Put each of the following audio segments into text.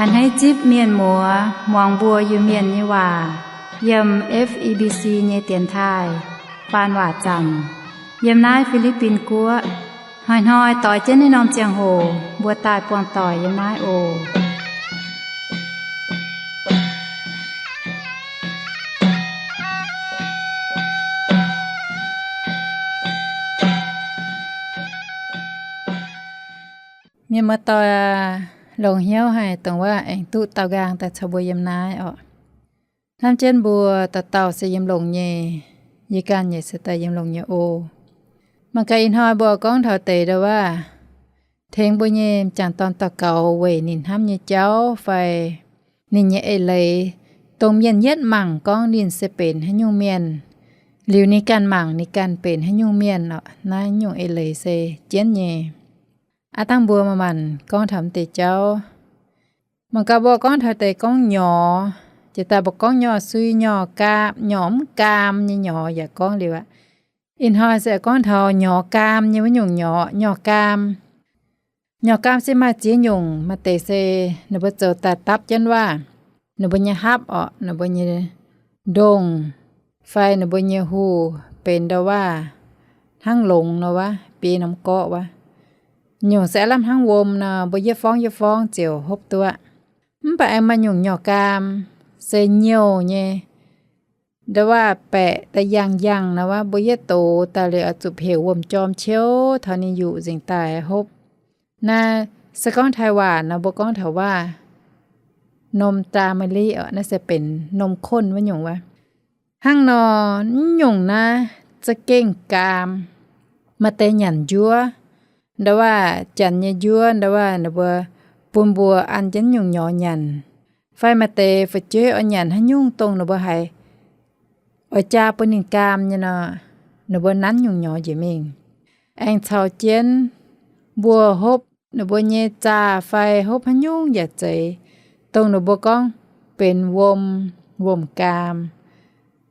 Hneiv zipv mienh muoz muangx mbuo Iu-Mienh nyei waac yiem F E B C nyei dienx taaih faan waac zanc yiem naaiv Fi^li^bin Guoqv. Hnoi-hnoi doix jienv naaiv norm ziangh hoc mbuo daaih buangh doic yiem naaiv oc. Mienh muoz-doic aac, longx hnyouv haic dongh wuov aengx duqv daaux nqaang daaih caux mbuo yiem naaiv oc. Hnamv jienv mbuo dauh dauh se yiem longx nyei, yie ganh yaac se daaih yiem longx nyei oc. Mangc gaax ih hnoi mbuo gorngv taux deix ndau wuov, tengx mbuo nyei m'jangc dorn daux gaux weic ninh hnamv nyei jauv fai ninh nyei eix leiz, dongh mienh yietv mangc gorngv ninh se benx haaix nyungc mienh, liuz ninh ganh mangc ninh ganh benx haaix nyungc mienh oc. Naaiv nyungc eix leiz se jienv nyei. Aav dangh mbuo maaih maanc gorngv taux m'deix jauv. Mangc gaax mbuo gorngv taux deix gorngv nyorx, jiex daaih mbuo gorngv nyorx sui, nyorx gaam, nyorx mv gaam nyei nyorx yaac gorngv liuz aqv. Ih hnoi se gorngv taux nyorx gaam nyei wuov nyungc nyorx, nyorx gaam. Nyorx gaam se maaih ziex nyungc, maaih deix se ninh mbuo zoux daaih dapv jienv waac, ninh mbuo nyei hapv orqc, ninh mbuo nyei ndongh, fai ninh mbuo nyei huuh benx ndau waac hnangv longx nor wuov, biei norm gorqv wuov. Nyungc se aav lamh hnangv wuom nor, mbuo yietv forngv yietv forngv ziouc hopv duqv. Mv baac aengx maaih nyungc nyorx gaam se nyouh nyei, ndau waac baeqc da'yangh yangh nor wuov, mbuo yietv dox daaih liuz oix zuqc heuc wuom-jorm ciouv taux ninh yuqc nzengc daaih hopv. Naaiv se gorngv Taiv waac nor mbuo gorngv taux waac นมตรามาลี orqc, naaiv se benx นมข้น wuov nyungc wuov. Hnangv nor, mv nyungc naaiv za'gengh gaam. Maaih deix nyanc njuov, ndau waac janx nyei njuov, ndau waac ninh mbuo bun mbuo an jienv nyungc nyorx nyanc. Fai maaih deix fu'jueiv oix nyanc haaix nyungc dongh ninh mbuo haiz oix jaa bun ninh gaam nyei nor, ninh mbuo nanv nyungc nyorx njiec mingh. Aengx caux jienv mbuo hopv ninh mbuo nyei zaah fai hopv haaix nyungc yaac zeiz, dongh ninh mbuo gorngv benx wuom, wuom-gaam.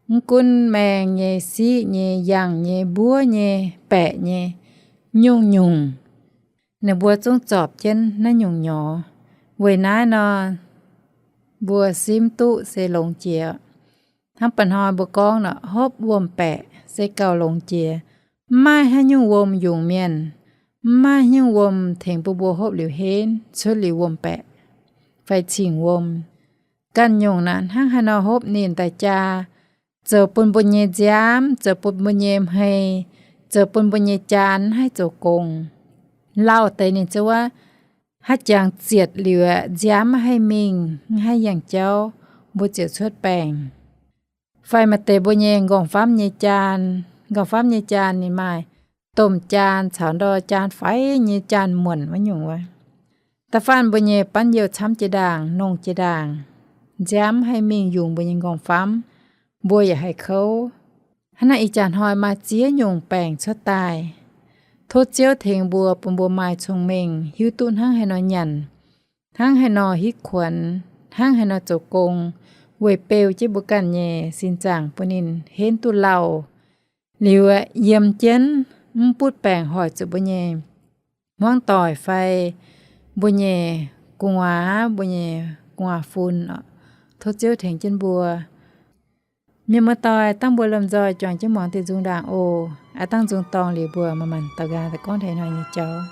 Mv gunv maeng nyei, siqv nyei, yangh nyei, mbuov nyei, baeqc nyei, nyungc-nyungc, ninh mbuo zungv zorpc jienv naaiv nyungc nyorx. Weic naaiv nor, mbuo simv duqv se longx jiex. Hnangv mba'hnoi mbuo gorngv nor, hopv wuom-baeqc se gauh longx jiex. Mv maaih haaix nyungc wuom yungz mienh, mv maaih haaix nyungc wuom tengx bun mbuo hopv liuz henv cuotv liuz wuom-baeqc fai cingx wuom. Ganh nyungc naaic hnangv haaix nor hopv ninh daaih jaa, zoux bun mbuo nyei nziaamv, zoux bun mbuo nyei hmei, zoux bun mbuo nyei jaan mv haih zoux gong. Lauh deix ninh ziouc wuov, haaix jangx zietc liuz aqv, nziaamv mv haih mingh, mv haih yangh jauv, mbuo ziouc cuotv baengc. Fai maaih deix mbuo nyei nqorngv-famv nyei jaan, nqorngv-famv nyei jaan ninh maaih domh jaan caux ndor jaan faix nyei jaan muonc wuov nyungc wuov. Da'faanh mbuo nyei banv youh camv jiex ndaangc, nongh jiex ndaangc, nziaamv mv haih mingh yungz mbuo nyei nqorngv-famv, mbuo yaac haih kouv. Hnangv naaiv ih jaax hnoi maaih ziex nyungc baengc cuotv daaih. Tov Ziouv tengx mbuo, bun mbuo maaih cong-mengh hiuv duqv hnangv haaix nor nyanc, hnangv haaix nor hitv kuonx, hnangv haaix nor zoux gong, weic beu jienv mbuo ganh nyei sin zaangc bun ninh henv duqv lauh. Liuz yiem jienv mv butv baengc hoic zuqc mbuo nyei hmuangv doic fai mbuo nyei gu'nguaaz, mbuo nyei gu'nguaaz-fun oc. Tov Ziouv tengx jienv mbuo. Mienh muoz-doic, dangh mbuo lomh nzoih juangc jienv muangx diuh nzung ndaangc oc. Aav dangh nzung dorngh liuz mbuo maaih maanc daux ganh daaih gorngv taux ih hnoi nyei jauv.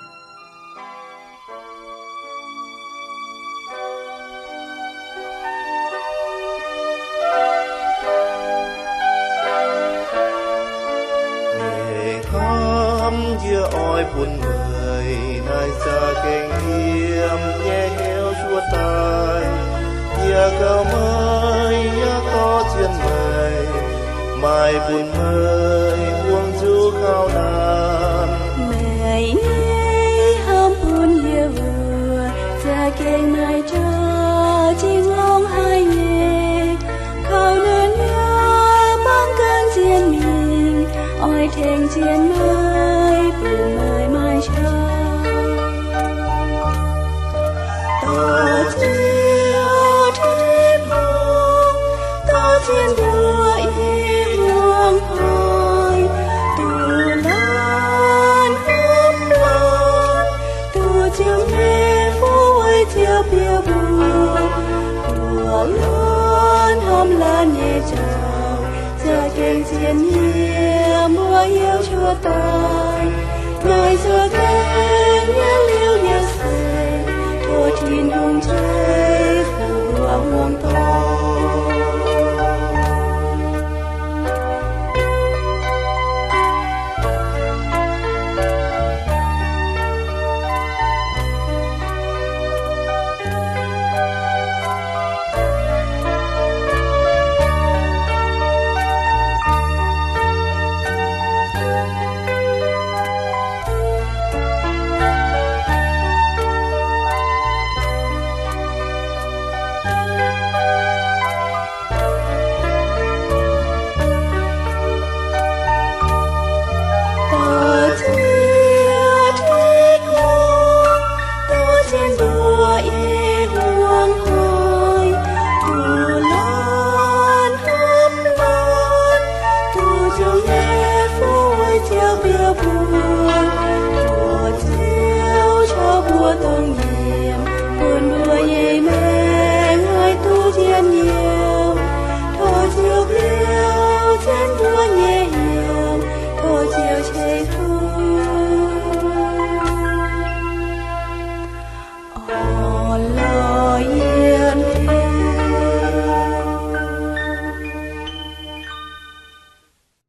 Hnamv yie oix bun meih naaiv za'gengh yiem nyei hnyouv cuotv daaih. Yie gauh meih yaac dorh zien meih, maaih bun meih buangh zuqc gauh naanc. Meih nyei hnamv bun yie wuov, za'gengh naaiv jaax zingh longx haic nyei. Kaux naaiv yaac mangc gaax zien mingh, oix tengx zien meih, bun meih maaih qaqv. Dorh Ziouv Tin-Hungh, dorh zien mbuo i muangx haic, duqv laanh hopv doic, duqv Ziouv nyei fuqv weic Ziouv bieqc mbuo. Laanh hnamv laanh nyei jauv, jaax-gaengh zien nyie mbuo hiuv cuotv daaih. Naaiv cuotv daaih nyei liuz nyei seix, tov Tin-Hungh ceix fuqv mbuo hmuangx doic.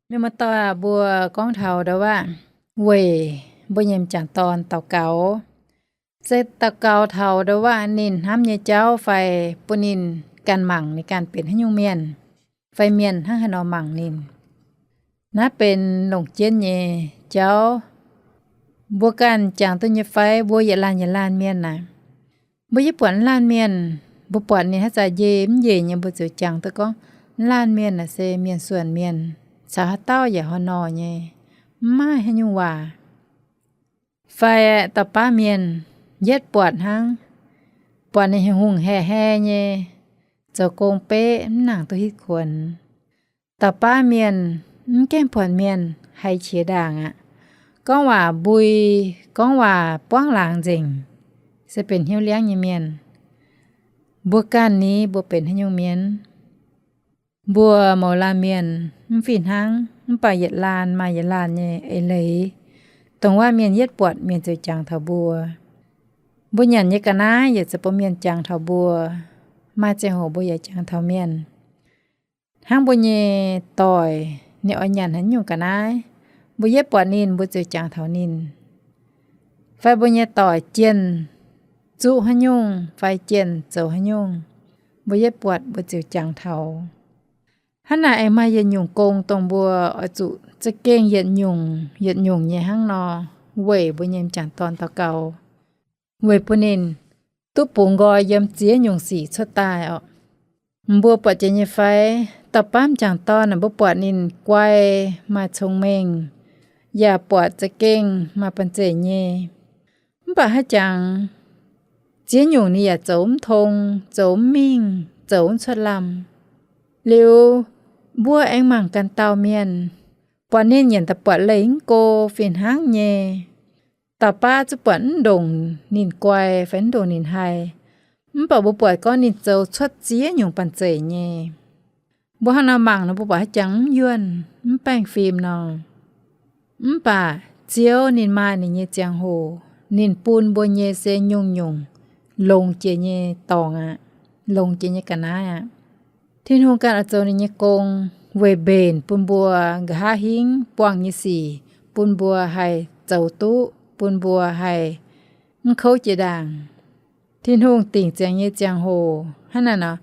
Mienh muoz-doic aac, mbuo gorngv taux ndau wuov weic mbuo nyei m'jangc dorn daux gaux. Se daux gaux taux ndau wuov ninh hnamv nyei jauv fai bun ninh ganh mangc ninh ganh benx haaix nyungc mienh, fai mienh hnangv haaix nor mangc ninh. Naaiv benx longc jienv nyei jauv. Mbuo ganh jangx duqv nyei fai? Mbuo yietc laanh yietc laanh mienh naaic, mbuo yie buatc laanh mienh, mbuo buatc ninh haaix zanc njiec mv njiec nyei, mbuo ziouc jangx duqv gorngv laanh mienh naaic se mienh suonc mienh, caux haaix dauh yaac haaix nor nyei, mv maaih haaix nyungc waac. Fai dauh baav mienh yietv buatc hnangv, buatc ninh hungh hae hae nyei, zoux gong beqv mv nangc duqv hitv kuonx. Dauh baav mienh mv gaengh buatc mienh haiz qiex ndaangc aqv. Gorngv waac mbui, gorngv waac buangv laangz nzengc, se benx hnyouv liangv nyei mienh. Mbuo ganh ni, mbuo benx haaix nyungc mienh? Mbuo mouz laanh mienh mv fih hnangv, mv baac yietc laanh maaih yietc laanh nyei eix leiz, dongh wuov mienh yietv buatc mienh ziouc jangx taux mbuo. Mbuo nyanc nyei ga'naaiv yaac zoux bun mienh jangx taux mbuo. Maaih ziangh hoc mbuo yaac jangx taux mienh. Hnangv mbuo nyei doic ninh oix nyanc haaix nyungc ga'naaiv, mbuo yietv buatc ninh mbuo ziouc jangx taux ninh. Fai mbuo nyei doic jienh zuqv haaix nyungc fai jienh zoux haaix nyungc, mbuo yietv buatc mbuo ziouc jangx taux. Hnangv naaic aengx maaih yietc nyungc gong dongh mbuo oix zuqc za'gengh yietc nyungc yietc nyungc nyei hnangv nor weic mbuo nyei m'jangc dorn daux gaux, weic bun ninh duqv bungx nqoi yiem ziex nyungc sic cuotv daaih orqc. Mbuo buatc jiex nyei fai? Dauh baav m'jangc dorn naaic mbuo buatc ninh guai, maaih cong-mengh, yaac buatc za'gengh maaih banh zeic nyei. Mv baac haaix jangx ziex nyungc ninh yaac zoux mv tong, zoux mv mingh, zoux mv cuotv lamh. Liuz mbuo aengx mangc ganh dauh mienh, buatc ninh nyanc daaih buatc leih mv go fih hnangv nyei. Dauh baav zuqc buatc mv ndongc ninh guai fai mv ndongc ninh haih, mv baac mbuo buatc gorngv ninh zoux cuotv ziex nyungc banh zeic nyei. Mbuo hnangv nor mangc nor, mbuo buatc haaix jangx mv yuonh, mv baengh fim nor. Mv baac Ziouv ninh maaih ninh nyei ziangh hoc, ninh bun mbuo nyei se nyungc-nyungc longx jiex nyei dorngx aqv, longx jiex nyei ga'naaiv aqv. Tin-Hungh ganh oix zoux ninh nyei gong weic mbenc bun mbuo nqa'haav hingv buangh nyei sic, bun mbuo haih zoux duqv, bun mbuo haih mv kouv jiex ndaangc. Tin-Hungh dingc ziangx nyei ziangh hoc hnangv naaic nor,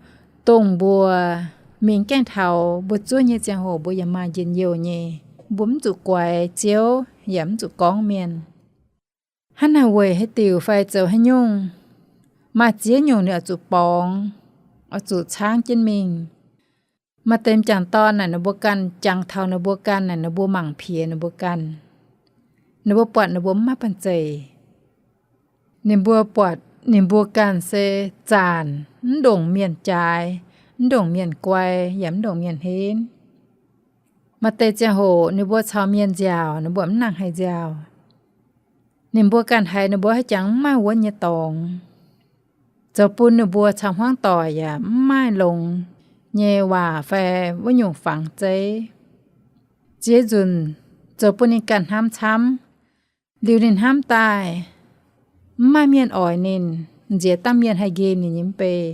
dongh mbuo mingh gaengh taux mbuo zuov nyei ziangh hoc mbuo yaac maaih njien-youh nyei. Mbuo mv zuqc guaix Ziouv yaac mv zuqc gorngv mienh. Hnangv naaic weic haaix diuc fai zoux haaix nyungc, maaih ziex nyungc ninh oix zuqc borngz, oix zuqc caangv jienv mingh. Maaih deix m'jangc dorn naaic ninh mbuo ganh jangx taux ninh mbuo ganh naaic ninh mbuo mangc piex ninh mbuo ganh. Ninh mbuo buatc ninh mbuo mv maaih banh zeic. Ninh mbuo buatc ninh mbuo ganh se zaanc, mv ndongc mienh jaaix, mv ndongc mienh guai, yaac mv ndongc mienh henv. Maaih deix ziangh hoc ninh mbuo caux mienh nziaauc, ninh mbuo mv nangc haih nziaauc. Ninh mbuo ganh haiz ninh mbuo haaix jangx mv maaih wuonv nyei dorngx. zoux bun ninh mbuo caux hmuangv doic yaac mv maaih longx nyei waac fai wuov nyungc fangx zeiv. Ziex nzunc zoux bun ninh ganh hnamv camv. Liuz ninh hnamv daaih, mv maaih mienh oix ninh, nziex dangh mienh haih nqemh ninh nyei mv bei.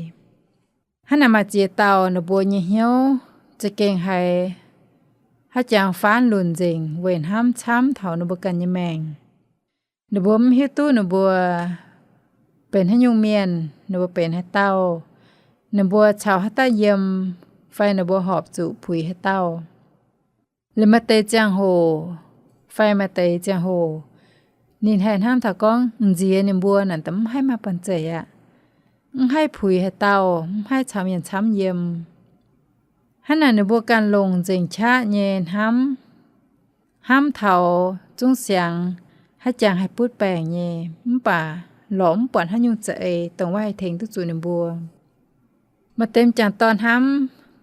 Hnangv naaic maaih ziex dauh ninh mbuo nyei hnyouv za'gengh haiz haaix jangx faanv lunc nzengc weic hnamv camv taux ninh mbuo ganh nyei maengc. Ninh mbuo mv hiuv duqv ninh mbuo benx haaix nyungc mienh, ninh mbuo benx haaix dauh, ninh mbuo caux haaix dauh yiem, fai ninh mbuo horpc zuqc puix haaix dauh. Liuz maaih deix ziangh hoc fai maaih deix ziangh hoc, ninh haih hnamv taux gorngv nziex ninh mbuo naaic mv haih maaih banh zeic aqv, mv haih puix haaix dauh, mv haih caux mienh camv yiem. Hnangv naaic ninh mbuo ganh longc nzengc qaqv nyei hnamv, hnamv taux zungv siangx haaix jangx haih butv baengc nyei, mv baac lorz mv buatc haaix nyungc za'eix dongh wuov haih tengx duqv zuqc ninh mbuo. Maaih deix m'jangc dorn hnamv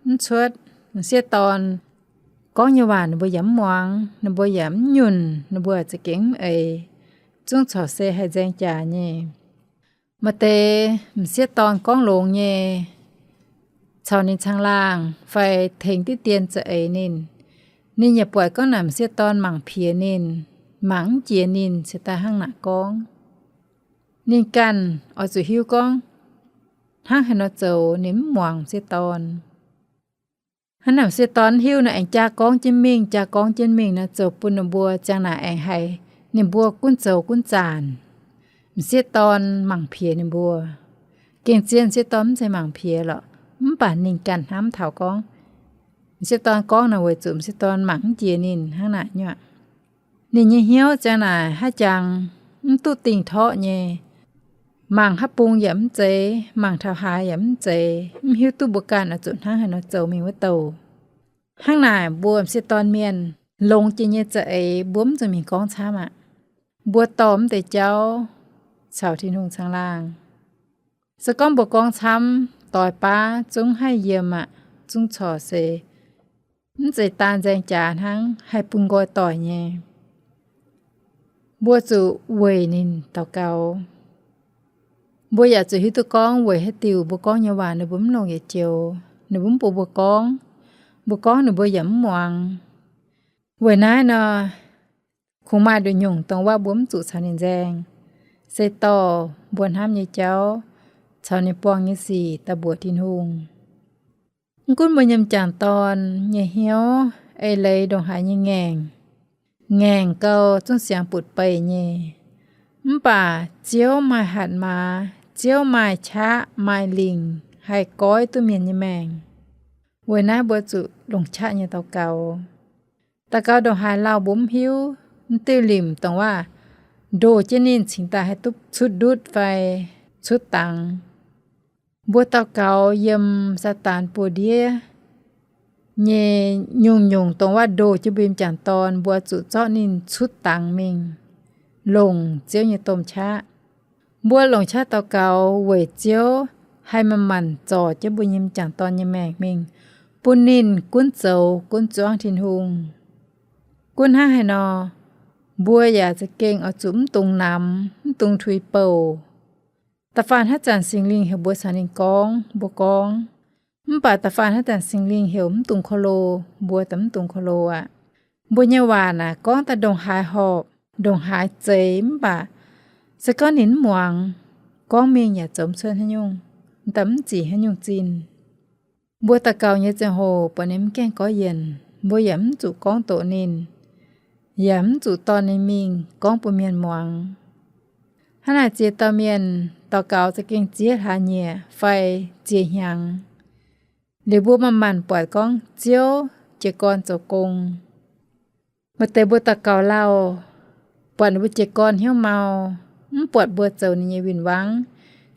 mv cuotv, m'sieqv dorn gorngv nyei waac ninh mbuo yaac mv muangx, ninh mbuo yaac mv nyunc, ninh mbuo za'gengh mv eix, zungv corc se haih nzaeng jaax nyei. Maaih deix m'sieqv dorn gorngv longx nyei, caux ninh caangh laangh fai tengx diqv dien za'eix ninh, ninh yaac buatc gorngv naaic m'sieqv dorn mangc piex ninh, mangc mv jiex ninh cingx daaih hnangv naaic gorngv. Ninh ganh oix zuqc hiuv gorngv hnangv haaix nor zoux ninh mv muangx m'sieqv dorn. Hnangv naaic m'sieqv dorn mv hiuv nor aengx jaa gorngv jienv mingh, jaa gorngv jienv mingh nor zoux bun ninh mbuo ziang naaic aengx haiz ninh mbuo gunv zoux gunv zaanc. M'sieqv dorn mangc piex ninh mbuo. Gengh zien m'sieqv dorn mv zeiz mangc piex lorqc, mv baac ninh ganh hnamv taux gorngv m'sieqv dorn gorngv naaic weic zuqc m'sieqv dorn mangc mv jiex ninh hnangv naaic nyei. Ninh nyei hnyouv ziang naaic haaix jangx mv duqv dingh torqv nyei. Mangc haaix bung yaac mv zeiz, mangc taux haaix yaac mv zeiz, mv hiuv duqv mbuo ganh oix zuqc hnangv haaix nor zoux mingh wuov douh. Hnangv naaic mbuo m'sieqv dorn mienh longx jiex nyei za'eix mbuo mv zuqc mingh gorngv camv aqv. Mbuo dorh mv deix jauv caux Tin-Hungh caangh laangh. Se gorngv mbuo gorngv camv, doix baav zungv haih yiem aqv, zungv corc se mv zeiz daan nzaeng jaax hnangv, haih bun nqoi doic nyei. Mbuo zuqc weic ninh daux gaux. Mbuo yaac zuqc hiuv duqv gorngv weic haaix diuc mbuo gorngv nyei waac ninh mbuo mv longc yietc joux, ninh mbuo mv bun mbuo gorngv. Mbuo gorngv ninh mbuo yaac mv muangx. Weic naaiv nor, kungx maaih nduqc nyungc dongh wuov mbuo mv zuqc caux ninh nzaeng, se dorh mbuo hnamv nyei jauv caux ninh buangh nyei sic daaih mbuox Tin-Hungh. Mv gunv mbuo nyei m'jangc dorn nyei hnyouv eix leiz ndongc haaix nyei ngaengc, ngaengc gau zungv siangx butv-beih nyei. Mv baac Ziouv maaih hatc maaz, Ziouv maaih qaqv maaih lingc haih goiv duqv mienh nyei maengc. Weic naaiv mbuo zuqc longc qaqv nyei daux gaux. Daux gaux ndongc haaix lauh mbuo mv hiuv, mv diuh limc dongh wuov ndoh jienv ninh cingx daaih haih duqv cuotv ndutv fai cuotv dangx. Mbuo daux gaux yiem Saadaan buoz-ndiev nyei nyungc-nyungc dongh wuov ndoh jienv mbuo nyei m'jangc dorn, mbuo zuqc zorqv ninh cuotv dangx mingh, longc Ziouv nyei domh qaqv. Mbuo longc qaqv daux gaux weic Ziouv haih manc-manc zorc jienv mbuo nyei m'jangc dorn nyei maengc mingh, bun ninh gunv zoux gunv zuangv Tin-Hungh. Gunv hnangv haaix nor, mbuo yaac za'gengh oix zuqc mv dungx namx, mv dungx tuix bouc. Da'faanh haaix zanc Singx Lingh heuc mbuo caux ninh gorngv, mbuo gorngv. Mv baac da'faanh haaix zanc Singx Lingh heuc mv dungx korv-lo, mbuo daaih mv dungx korv-lo aqv. Mbuo nyei waac naaic gorngv daaih ndongc haaix horpc, ndongc haaix zeiz, mv baac se gorngv ninh mv muangx, gorngv mingh yaac zoux mv cuotv haaix nyungc, daaih mv zic haaix nyungc zinh. Mbuo daux gaux nyei ziangh hoc buatc ninh mv gaengh gorngv yienc, mbuo yaac mv zuqc gorngv doqc ninh, yaac mv zuqc dorh ninh mingh gorngv bun mienh muangx. Hnangv naaic ziex dauh mienh daux gaux za'gengh ziex hlaax nyieqc fai ziex hnyangx, liuz mbuo manc-manc buatc gorngv Ziouv jiez gorn zoux gong. Maaih deix mbuo daux gaux lauh, buatc ninh mbuo jiez gorn hnyouv mau, mv buatc mbuo zoux ninh nyei win-wangv,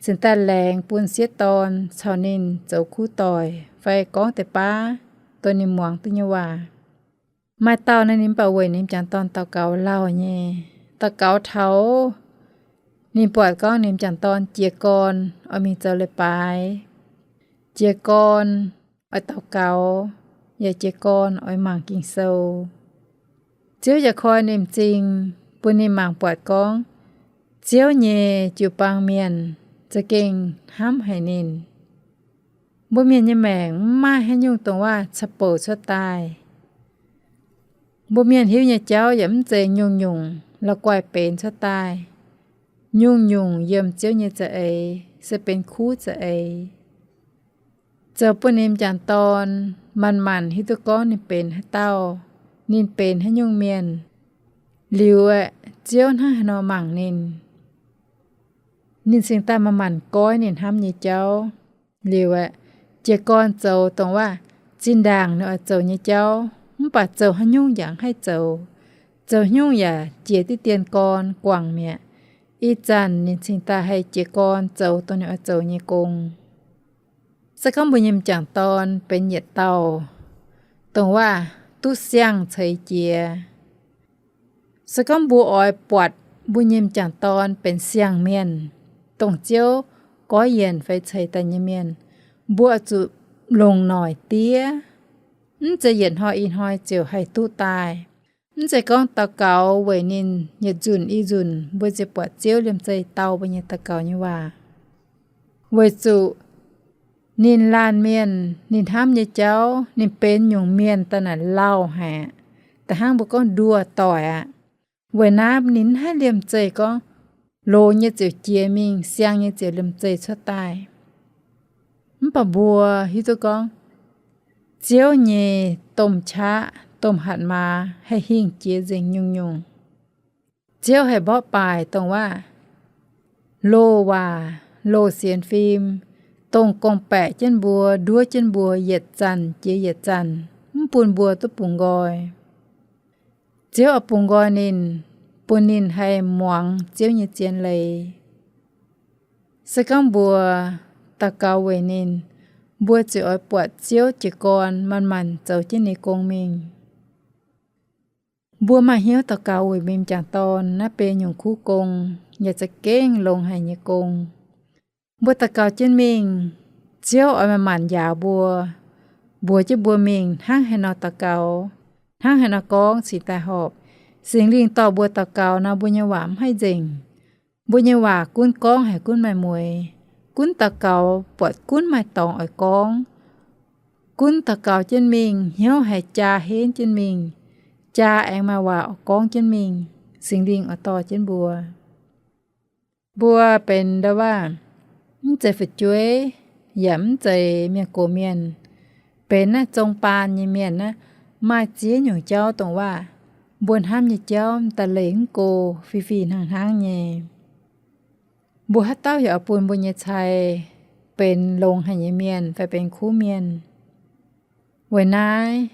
cingx daaih laengz bun m'sieqv dorn caux ninh zoux kuv doic fai gorngv deix baav dongh ninh muangx duqv nyei waac. Maaih dauh naaiv ninh mv baac weic ninh m'jangc dorn daux gaux lauh nyei. Daux gaux taux ninh buatc gorngv ninh m'jangc dorn jiez gorn oix mingh zoux leiz-baaix, jiez gorn oix daux gaux, yaac jiez gorn oix mangc Ging-Sou. Ziouv yaac koi ninh m'zing, bun ninh mangc buatc gorngv Ziouv nyei jiu-baang mienh za'gengh hnamv haic ninh. Mbuo mienh nyei maengc mv maaih haaix nyungc dongh waac ca'bouc cuotv daaih. Mbuo mienh hiuv nyei jauv yaac mv zeiz nyungc-nyungc la'guaih benx cuotv daaih. Nyungc-nyungc yiem Ziouv nyei za'eix se benx kuv za'eix. Zoux bun ninh m'jangc dorn manc-manc hiuv duqv gorngv ninh benx haaix dauh, ninh benx haaix nyungc mienh. Liuz aeqv, Ziouv hnangv haaix nor mangc ninh, ninh cingx daaih manc-manc goiv ninh hnamv nyei jauv. Liuz aeqv, jiez gorn zoux dongh waac zinh ndaangc ninh oix zoux nyei jauv, mv baac zoux haaix nyungc yaac haih zoux. Zoux haaix nyungc yaac jiex diqv dien gorn guangc mi'aqv. Ih zanc ninh cingx daaih haih jiez gorn zoux dongh ninh oix zoux nyei gong. Se gorngv mbuo nyei m'jangc dorn benx yietc dauh dongh waac duqv siang ceix jiez, se gorngv mbuo oix buatc mbuo nyei m'jangc dorn benx siang-mienh, dongh Ziouv goiv yienc fai ceix daaih nyei mienh, mbuo oix zuqc longc noic diev. Mv zeiz yietc hnoi i hnoi ziouc haih duqv daaih. Mv zeiz gorngv daux gaux weic ninh yietc nzunc i nzunc mbuo ziouc buatc Ziouv liemh zeih dau mbuo nyei daux gaux nyei waac. Weic zuqc ninh laanh mienh, ninh hnamv nyei jauv, ninh benx nyungc mienh daaih naaic lauh haic aqv. Da'hnangv mbuo gorngv nduoh doic aqv. Weic naaiv ninh mv haih liemh zeih gorngv loz nyei ziouc jiex mingh, siang nyei ziouc liemh zeih cuotv daaih. Mv baac mbuo hiuv duqv gorngv Ziouv nyei domh qaqv, domh hatc maaz haih hingh jiex nzengc nyungc-nyungc. Ziouv haih mborqv baaic dongh waac loz waac, loz sienx fim, dongh gorngv-baeqc jienv mbuo, nduov jienv mbuo yietc zanc jiex yietc zanc, mv bun mbuo duqv bungx nqoi. Ziouv oix bungx nqoi ninh, bun ninh haih muangx Ziouv nyei zien leiz. Se gorngv mbuo daux gaux weic ninh, mbuo ziouc oix buatc Ziouv jiez gorn manc-manc zoux jienv ninh gong mingh. Mbuo maaih hnyouv daux gaux weic mbuo m'jangc dorn naaiv benx nyungc kuv gong, yaac za'gengh longx haic nyei gong. Mbuo daux gaux jienv mingh, Ziouv oix manc-manc njaaux mbuo, mbuox jienv mbuo mingh hnangv haaix nor daux gaux, hnangv haaix nor gorngv cingx daaih horpc. Singx Lingh dorh mbuo daux gaux nor, mbuo nyei waac mv haih nzengc. Mbuo nyei waac gunv gorngv haic gunv maaih mueix, gunv daux gaux buatc gunv maaih dorngx oix gorngv. Gunv daux gaux jienv mingh, hnyouv haiz jaa henv jienv mingh, jaa aengx maaih waac oix gorngv jienv mingh, Singx Lingh oix dorh jienv mbuo. Mbuo benx ndau waac, mv zeiz fu'jueiv, yaac mv zeiz mienh gox mienh, benx naaiv zong baan nyei mienh naaiv, maaih ziex nyungc jauv dongh waac mbuo hnamv nyei jauv da'leih mv go, fih fih hnangv hnangv nyei. Mbuo haaix dauh yaac oix bun mbuo nyei cai benx longx haic nyei mienh fai benx kuv mienh. Weic naaiv,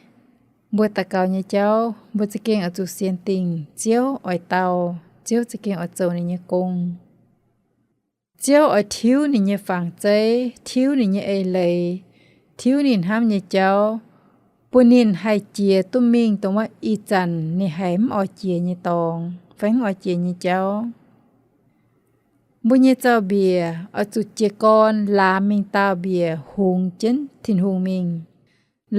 mbuo daux gaux nyei jauv mbuo za'gengh oix zuqc sienx dingc Ziouv oix dau, Ziouv za'gengh oix zoux ninh nyei gong. Ziouv oix tiuv ninh nyei fangx zeiv, tiuv ninh nyei eix leiz, tiuv ninh hnamv nyei jauv, bun ninh haih jiex duqv mingh dongh wuov ih zanc ninh haiz mv oix jiex nyei dorngx fai mv oix jiex nyei jauv. Mbuo nyei zaux-mbiec oix zuqc jiez gorn laamx mingh daauh mbiec hungx jienv Tin-Hungh mingh,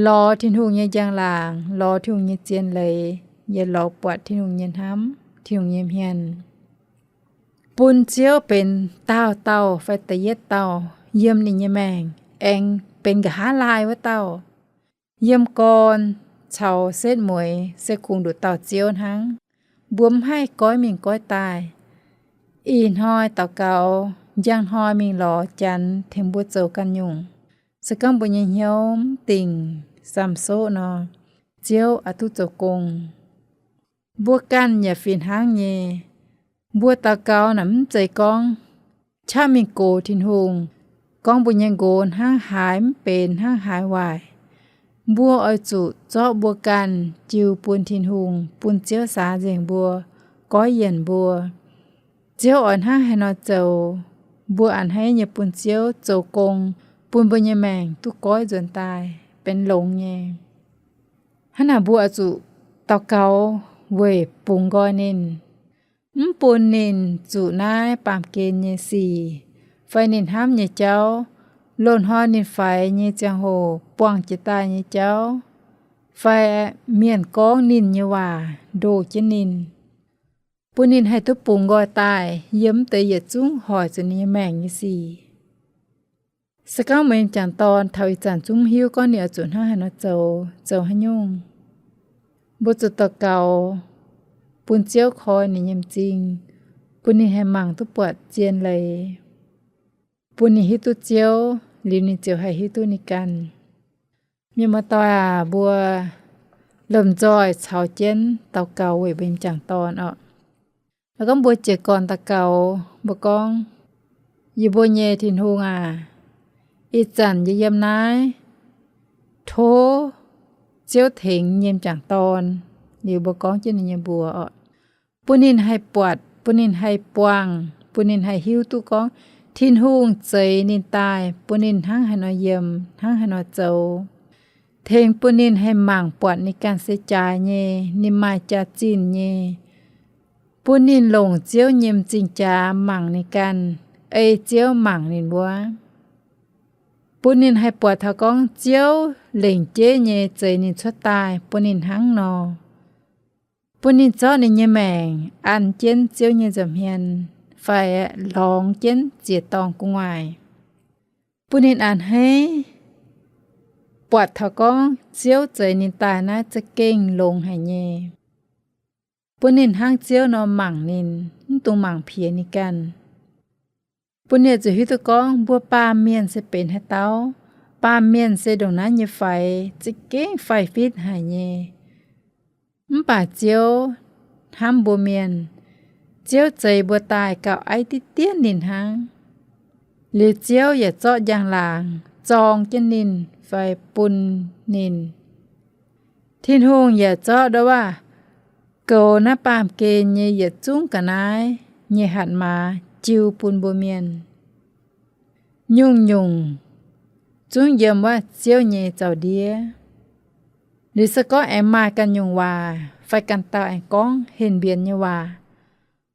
lorz Tin-Hungh nyei njang-laangc, lorz Tin-Hungh nyei zien leiz, yaac lorz buatc Tin-Hungh nyei hnamv, Tin-Hungh nyei hmien, bun Ziouv benx daauh dauh fai da'yietv dauh yiem ninh nyei maengc, aengx benx nqa'haav laai wuov dauh. Yiem gorn caux setv mueiz se kungx nduqc dauh Ziouv hnangv. Mbuo mv haih goiv mingh goiv daaih. Ih hnoi daux gaux, njang hnoi mingh lorz Janx tengx mbuo zoux ganh nyungc. Se gorngv mbuo nyei hnyouv mv dingc samx soqv nor, Ziouv oix duqv zoux gong. Mbuo ganh yaac fih hnangv nyei. Mbuo daux gaux naaic mv zeiz gorngv qaqv mingh gox Tin-Hungh, gorngv mbuo nyei nqox hnangv haaix mv benx, hnangv haaix waaic. Mbuo oix zuqc zorqv mbuo ganh jiu bun Tin-Hungh, bun Ziouv saax nzengc mbuo, goiv yienc mbuo. Ziouv oix hnangv haaix nor zoux, mbuo a'hneiv nyei bun Ziouv zoux gong, bun mbuo nyei maengc duqv goiv nzuonx daaih benx longx nyei. Hnangv naaic mbuo oix zuqc daux gaux weic bungx nqoi ninh, mv bun ninh zuqc naaiv baamh gen nyei sic, fai ninh hnamv nyei jauv, loz-hnoi ninh faix nyei ziangh hoc buangh jiex daaih nyei jauv, fai mienh gorngv ninh nyei waac ndoh jienv ninh. bun ninh haih duqv bungx nqoi daaih yiem wuov deix yietc zungv hoic zuqc ninh nyei maengc nyei sic. Se gorngv meih nyei m'jangc dorn taux ih zanc zungv mv hiuv gorngv ninh oix zuqc hnangv haaix nor zoux, zoux haaix nyungc, mbuo zuqc daux gaux bun Ziouv koi ninh nyei m'zing, bun ninh haih mangc duqv buatc zien leiz, bun ninh hiuv duqv Ziouv, liuz ninh ziouc haih hiuv duqv ninh ganh. Mienh muoz-doic aac, mbuo lomh nzoih caux jienv daux gaux weic mbuo nyei m'jangc dorn oc. Gorngv mbuo jiez gorn daux gaux, mbuo gorngv, Yie mbuo nyei Tin-Hungh aac, ih zanc yie yiem naaiv, tov Ziouv tengx yie nyei m'jangc dorn. Liuz mbuo gorngv jienv ninh nyei mbuox oc, bun ninh haih buatc, bun ninh haih buangh, bun ninh haih hiuv duqv gorngv Tin-Hungh zeix ninh daaih, bun ninh hnangv haaix nor yiem, hnangv haaix nor zoux. Tengx bun ninh haih mangc buatc ninh ganh se jaaix nyei, ninh maaih jaax-zinh nyei. Bun ninh longc Ziouv nyei m'zing jaax mangc ninh ganh, ei Ziouv mangc ninh wuov. Bun ninh haih buatc taux gorngv Ziouv lengc jeiv nyei zeix ninh cuotv daaih bun ninh hnangv nor. Bun ninh zorqv ninh nyei maengc an jienv Ziouv nyei nza'hmien fai lorngx jienv ziex dorngh gu'nguaaic. Bun ninh a'hneiv buatc taux gorngv Ziouv zeix ninh daaih naaiv za'gengh longx haic nyei. Bun ninh hnangv Ziouv nor mangc ninh, mv dungx mangc piex ninh ganh. Bun ninh zuqc hiuv duqv gorngv mbuo baamh mienh se benx haaix dauh. Baamh mienh se ndongc naaiv nyei faix, za'gengh faix-fitv haic nyei. Mv baac Ziouv hnamv mbuo mienh, Ziouv zeix mbuo daaih gauh aiv diqv dien ninh hnangv. Liuz Ziouv yaac zorqv njang-laangc zorng jienv ninh fai bun ninh. Tin-Hungh yaac zorqv ndau waav goux naaiv baamh gen nyei yietc zungv ga'naaiv nyei hatc maaz jiu bun mbuo mienh. Nyungc-nyungc zungv yiem wuov Ziouv nyei zaux-ndiev. Liuz se gorngv aengx maaih ganh nyungc waac fai ganh dauh aengx gorngv henh mbienx nyei waac,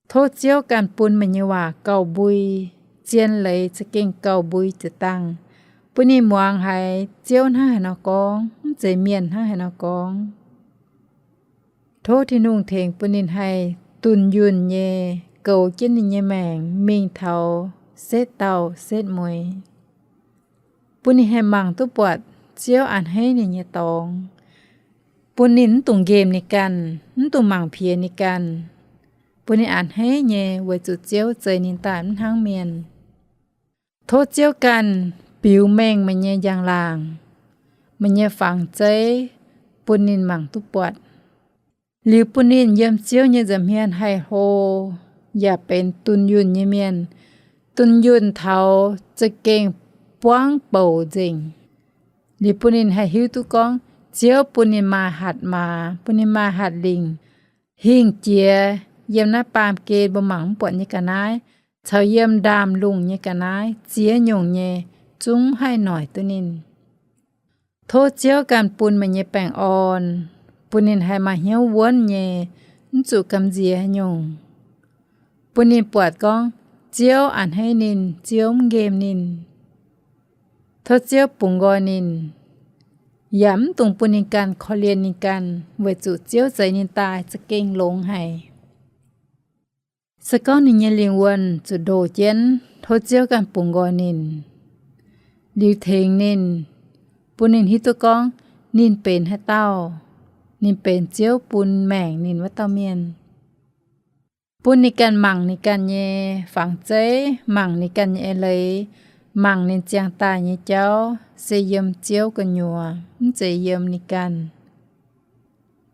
tov Ziouv ganh bun meih nyei waac gauh mbui, zien leiz za'gengh gauh mbui ziepc dangh, bun ninh muangx haiz Ziouv hnangv haaix nor gorngv, mv zeiz mienh hnangv haaix nor gorngv. Tov Tin-Hungh tengx bun ninh haih dunh yunh nyei goux jienv ninh nyei maengc mingh taux setv dauh setv mueiz, bun ninh haih mangc duqv buatc Ziouv a'hneiv ninh nyei dorngx, bun ninh mv dungx nqemh ninh ganh, mv dungx mangc piex ninh ganh, bun ninh a'hneiv nyei weic zuqc Ziouv zeix ninh daaih mv hnangv mienh. Tov Ziouv ganh biux mengh meih nyei njang-laangc, meih nyei fangx zeiv, bun ninh mangc duqv buatc. Liuz bun ninh yiem Ziouv nyei nza'hmien haih hlo, yaac benx dunh yunh nyei mienh, dunh yunh taux za'gengh buangv bouc nzengc. Liuz bun ninh haih hiuv duqv gorngv Ziouv bun ninh maaih hatc maaz, bun ninh maaih hatc lingc, hingh jiex yiem naaiv baamh gen mbuo mangc mv buatc nyei ga'naaiv, caux yiem ndaamv-lungh nyei ga'naaiv ziex nyungc nyei zungv haih noic duqv ninh. Tov Ziouv ganh bun meih nyei baengh orn, bun ninh haih maaih hnyouv wuonv nyei, mv zuqc gamh nziex haaix nyungc. Bun ninh buatc gorngv Ziouv a'hneiv ninh, Ziouv mv nqemh ninh. Tov Ziouv bungx nqoi ninh, yaac mv dungx bun ninh ganh korv-lienh ninh ganh, weic zuqc Ziouv zeix ninh daaih za'gengh longx haic. Se gorngv ninh nyei lingh wuonh zuqc ndoh jienv, tov Ziouv ganh bungx nqoi ninh, liuz tengx ninh, bun ninh hiuv duqv gorngv ninh benx haaix dauh. Ninh benx Ziouv bun maengc ninh wuov dauh mienh. Bun ninh ganh mangc ninh ganh nyei fangx zeiv, mangc ninh ganh nyei eix leiz, mangc ninh ziangh daaih nyei jauv se yiem Ziouv gu'nyuoz, mv zeiz yiem ninh ganh.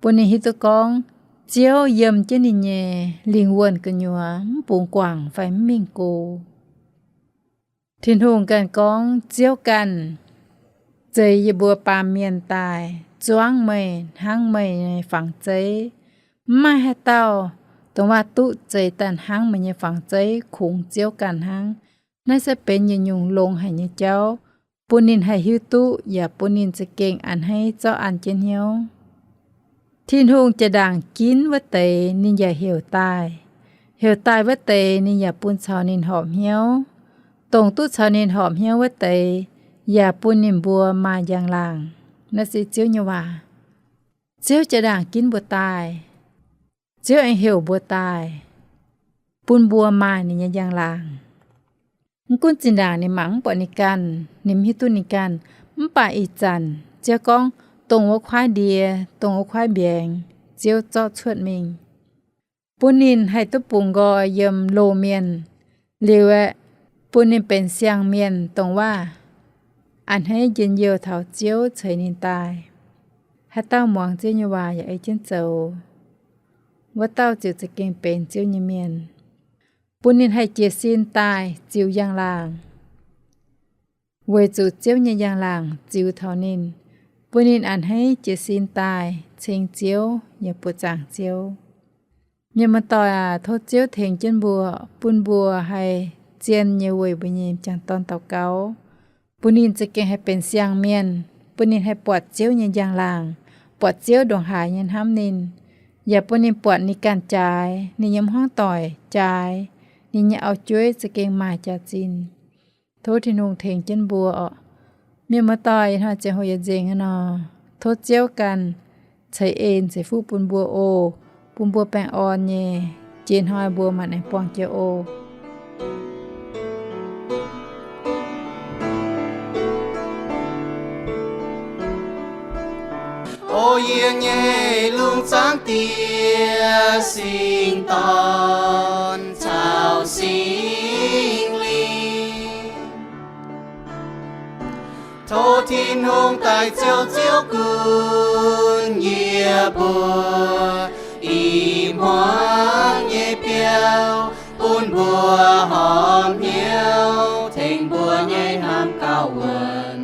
Bun ninh hiuv duqv gorngv Ziouv yiem jienv ninh nyei lingh wuonh gu'nyuoz, mv bungx guangc fai mv mingh go. Tin-Hungh ganh gorngv, Ziouv ganh zeix yie mbuo baamh mienh daaih zuangv meih hnangv meih nyei fangx zeiv. Mv maaih haaix dauh dongh waac duqv zeix daaih hnangv meih nyei fangx zeiv kungx Ziouv ganh hnangv. Naaiv se benx yietc nyungc longx haic nyei jauv, bun ninh haih hiuv duqv yaac bun ninh za'gengh a'hneiv zorqv an jienv hnyouv. Tin-Hungh jaa-ndaangc ginv wuov deix ninh yaac heuc daaih. Heuc daaih wuov deix ninh yaac bun caux ninh horpc hnyouv. Dongh duqv caux ninh horpc hnyouv wuov deix yaac bun ninh mbuo maaih njang-laangc. Naaiv se Ziouv nyei waac. Ziouv jaa-ndaangc ginv mbuo daaih. Ziouv aengx heuc mbuo daaih. bun mbuo maaih ninh nyei njang-laangc. Mv gunv zinh ndaangc ninh mangc mv buatc ninh ganh, ninh mv hiuv duqv ninh ganh, mv baac ih zanc Ziouv gorngv, dongh wuov kuaaiv ndie, dongh wuov kuaaiv mbiaengx, Ziouv zorqv cuotv mingh, bun ninh haih duqv bungx nqoi yiem loz-mienh, liuz aeqv, bun ninh benx siang-mienh dongh waac a'hneiv njien-youh taux Ziouv ceix ninh daaih. Haaix dauh muangx Ziouv nyei waac yaac ei jienv zoux, wuov dauh ziouc za'gengh benx Ziouv nyei mienh. Bun ninh haih jiez sin daaih ziux njang-laangc, weic zuqc Ziouv nyei njang-laangc ziux taux ninh, bun ninh a'hneiv jiez sin daaih ceng Ziouv yaac buoqc zaangc Ziouv. Mienh muoz-doic aac, tov Ziouv tengx jienv mbuo, bun mbuo haih zien nyei weic mbuo nyei m'jangc dorn daux gaux, bun ninh za'gengh haih benx siang-mienh, bun ninh haih buatc Ziouv nyei njang-laangc, buatc Ziouv ndongc haaix nyei hnamv ninh, yaac bun ninh buatc ninh ganh jaaix, ninh nyei hmuangv doic jaaix, ninh nyei auv-jueiv za'gengh maaih jaax-zinh. Tov Tin-Hungh tengx jienv mbuo oc. Mienh muoz-doic, ih hnoi ziangh hoc yaac nzengc aqv nor. Tov Ziouv ganh ceix en ceix fuqv bun mbuo oc, bun mbuo baengh orn nyei. Jiex hnoi mbuo mangc aengx buangh jiex oc. O yie nyei lungh zaangc Diex, Singx-Dorn caux Singx Lingh, tov Tin-Hungh daaih ziouc ziouc gunv yie mbuo i hmuangx nyei biauv, bun mbuo horpc hnyouv tengx mbuo nyei hnamv gauh wuonc,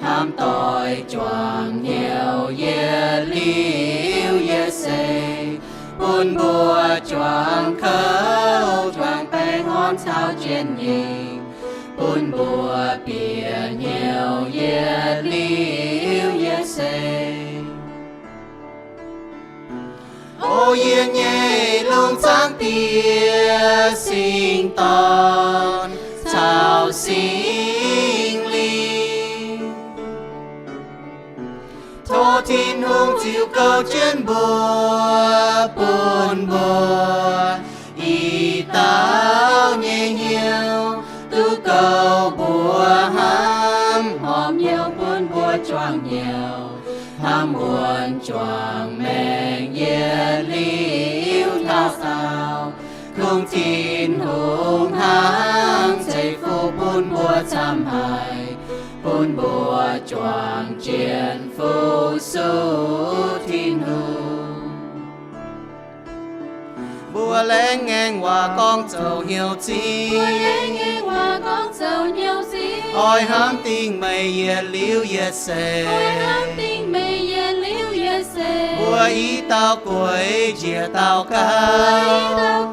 hnamv doic juangc hnyouv yietc liuz yietc seix, bun mbuo juangc kouv juangc baengh orn caux jien-yingc, bun mbuo bieqc hnyouv yietc liuz yietc seix. O yie nyei lungh zaangc Diex, Singx Dorn caux Singx Lingh, tov Tin-Hungh ziux gouv jienv mbuo, bun mbuo i dauh nyei hnyouv duqv gouv mbuo hnamv, horpc hnyouv bun mbuo juangc hnyouv, hnamv wuonc juangc maengc yietc liuz taux daauh. Kungx Tin-Hungh hnangv ceix fuqv bun mbuo camv haic, bun mbuo juangc jienv fu-sux Tin-Hungh. Mbuo laengz ngaengc waac gorngv zoux hnyouv zingh, oix hnamv dingc meih yietc liuz yietc seix. Mbuo i dauh gueix njiec dauh gauh,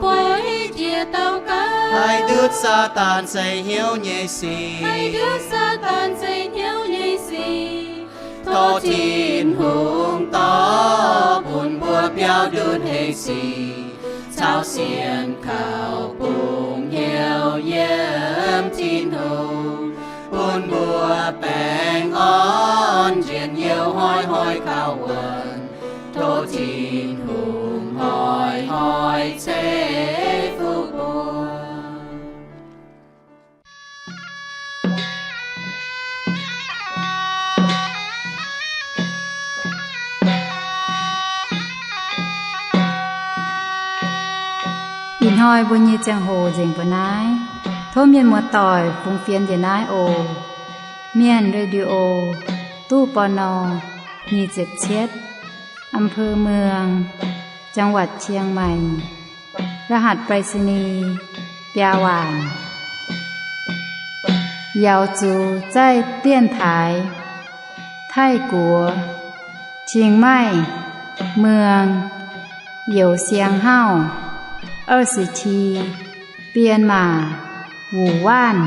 haih ndutv Saadaan zeix hnyouv nyei sic. Tov Tin-Hungh dorh bun mbuo biaux ndutv hec sic caux sienx kaux bungx hnyouv yiem Tin-Hungh, bun mbuo baengh orn njien-youh hnoi-hnoi gauh wuonc. Tov Tin-Hungh hnoi-hnoi ceix fuqv mbuo. Ih hnoi mbuo nyei ziangh hoc nzengc mbuo naaiv. Tov mienh muoz-doic fungx fienx njiec naaiv oc. Mienh Radio, ตู้ ปณ. nyic ziepc cietv, อำเภอเมือง จังหวัดเชียงใหม่ รหัสไปรษณีย์ biaa waanc. Yaux zuqc zaih dienx taaix Taiv-Guoqv, Chiang Mai, Muang, Youz Siang Hauv, 二十七, Bienh Maac, Wuc Waanv.